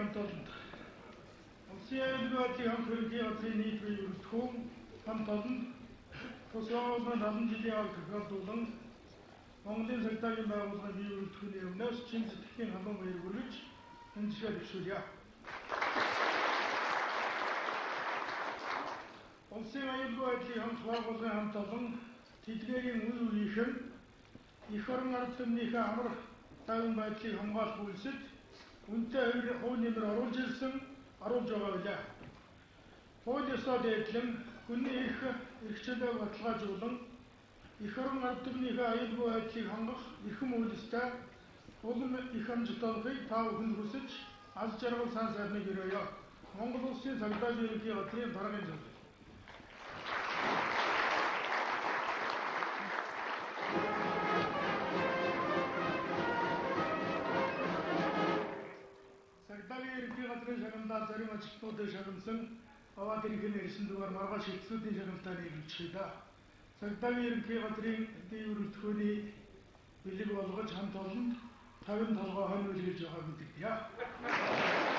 Хамт олонд Улсын аюулгүй байдлын хамт ерөнхий газрын нийт бие бүрэлдэхүүн хамт олонд тус байгууллагын 70 жилийн аварга тохиолдуулан Монголын цагдаагийн байгууллагын бие бүрэлдэхүүний өмнөөс чин сэтгэлийн халуун баяр хүргэж хүндшээ дэвшүүлье. Улсын аюулгүй байдлын хамт байгууллагын хамт олон тэдгээрийн үе үеийнхэн эх орон ард түмнийхээ амар тайван байдлыг хамгаалах үйлсэд үнэтэй хувь нэмэр оруулж ирсэн, оруулж байгаа билээ. Хууль ёсоо дээдлэн хүний эрх эрх чөлөөг баталгаажуулан эх орон ард түмнийхээ аюулгүй байдлыг хангах эрхэм үйлстэй улам их амжилт олохыг та бүхэнд хүсэж аз жаргал сан сайхныг өрөөе. Монгол Улсын цагдаагийн ерөнхий газрын даргын зөвлөл. Цагдаагийн ерөнхий газрын шагналаар зарим ажилтнуудыг шагнасан аваад ирэх нь ирсэн дугаар маргааш эцсүүдийн шагналтаа нийлүүлчихье да. Цагдаагийн ерөнхий газрын бие бүрэлдэхүүний бэлэг болгож хамт олонд 50 толгой хонь үлгэж байгаа гэдэгт.